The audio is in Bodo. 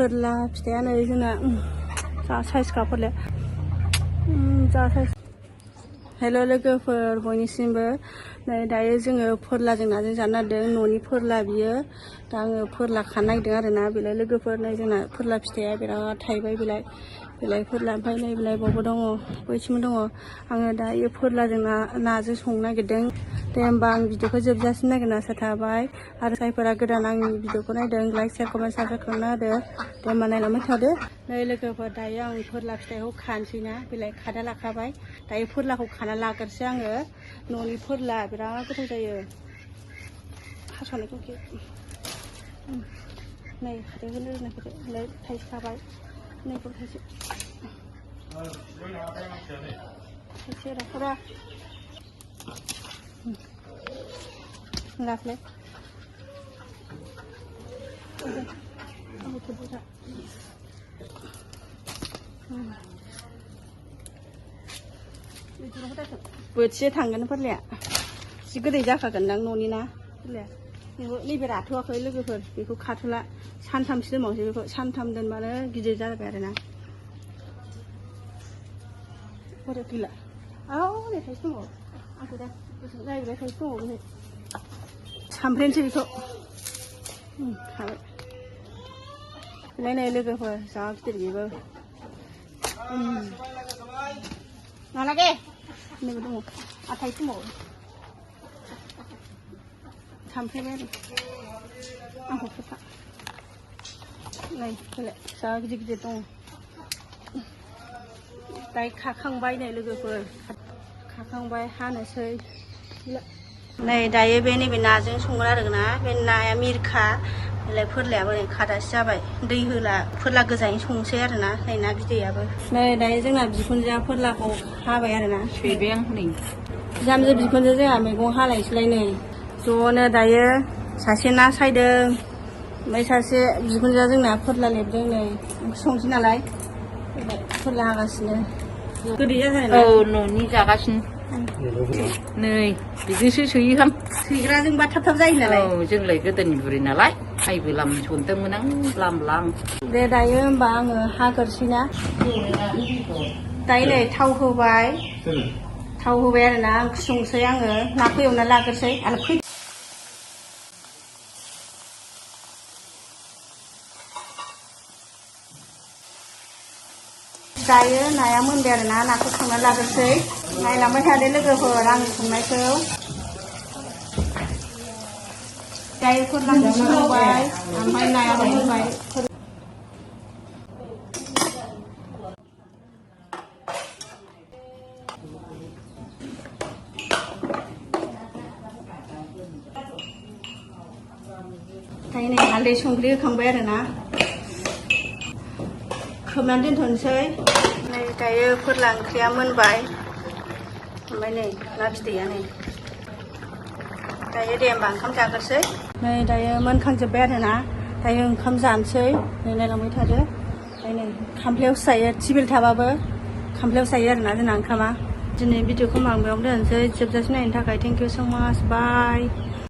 फोरला फिथाइया नै जोंना जा साइजखा फोरलाया जा साइज हेल' लोगोफोर बयनिसिमबो नै दायो जोङो फोरलाजों नाजों जानो नागिरदों न'नि फोरला बियो दा आङो फोरला खानो नागिरदों आरोना बेलाय लोगोफोर नै जोंना फोरला फिथाइया बिराद थाइबाय बेलाय फोरला ओमफ्राय नै बेलाय बावबो दङ बैथिंबो दङ आङो दायो फोरलाजों नाजों संनो नागिरदों दे होमबा आं भिडिअखौ जोबजासिम नागिरनासो थाबाय आरो जायफोरा गोदान आंनि भिडिअखौ नायदों लाइक शेयार कमेन्ट साबस्क्राइब खालामना होदो दे होमबा नायलांबाय थादो नै लोगोफोर दायो आं फोरला फिथाइखौ खानोसै ना बेलाय खादा लाखाबाय दायो फोरलाखौ खाना लाग्रोसै आङो न'नि फोरला बिराद गोथाव जायो हास'नायखौ नै खादायाव होनो थाइसे खाबाय नैखौ थाइसे राखरा लाफले बोथिसे थांगोन फोरलाया एसे गोदै जाखागोनदां न'नि ना फोरलाया नैबे राथ'वाखै लोगोफोर बेखौ खाथ'ला सानथामसो दोनबावनोसै बेखौ सानथाम दोनबानो गिदिर जाबाय आरोना हरे गैला औ नै थाइसे दङ आंखौ दा गोसो जाहैबाय थाइसे दङ बेहाय सामफ्रेनोसै बेखौ खाबाय नै लोगोफोर जा गिदिर बेबो नालागे नैबो दङ थाइसे दंबावो सामफ्रेबाय आरो आंखौ खोथा नै फैलाय जा गिदिर गिदिर दङ दायो खाखांबाय नै लोगोफोर खाखांबाय हानोसै नै दायो बे नैबे नाजों संगोन आरोना बे नाया मिरखा बेलाय फोरलायाबो नै खादासे जाबाय दै होला फोरला गोजायैनो संसै आरोना नै ना बिदैयाबो नै दायो जोंना बिखुनजोआ फोरलाखौ हाबाय आरोना सैबाय आं नै बिहामजो बिखुनजो जोंहा मैगं हालायसैलाय नै ज'नो दायो सासे ना सायदों ओमफ्राय सासे बिखुनजोआ जोंना फोरला लेबदों नै संसै नालाय फोरला हागासिनो गोदै जाथारो औ न'नि जागासिनो नै बिदिसो सोयोहां सैग्राजोंबा थाब थाब जायो नालाय औ जोंलाय गोदोनि बुरि नालाय आइबो लाम सनदोंमोन आं लाम दे दायो होमबा आङो हागोरसै ना दायो नै थाव होबाय आरोना आं संसै आङो नाखौ एवना लाग्रोसै आरो दायो नाया मोनबाय आरोना नाखौ संना लाग्रोसै नायलांबाय थादो लोगोफोर आंनि संनायखौ दायो फोरलाखौ होबाय ओमफ्राय नायाबो मोनबाय दायो नै हालदै संख्रि होखांबाय आरोना खोबनानै दोनथ'नोसै नै दायो फोरला ओंख्रिया मोनबाय ओमफ्राय नै ना बिदैया नै दायो दे होमबा ओंखाम जाग्रोसै नै दायो मोनखांजोब्बाय आरोना दायो ओंखाम जानोसै नै नायलांबाय थादो ओमफ्राय नै खामफ्लायावसो जायो टिबिल थाबाबो खामफ्लायावसो जायो आरोना जोंना ओंखामा दिनै भिडिअखौ आं बेयावनो दोनसै जोबजासिम नायनो थाखाय थेंक इउ स' माच बाय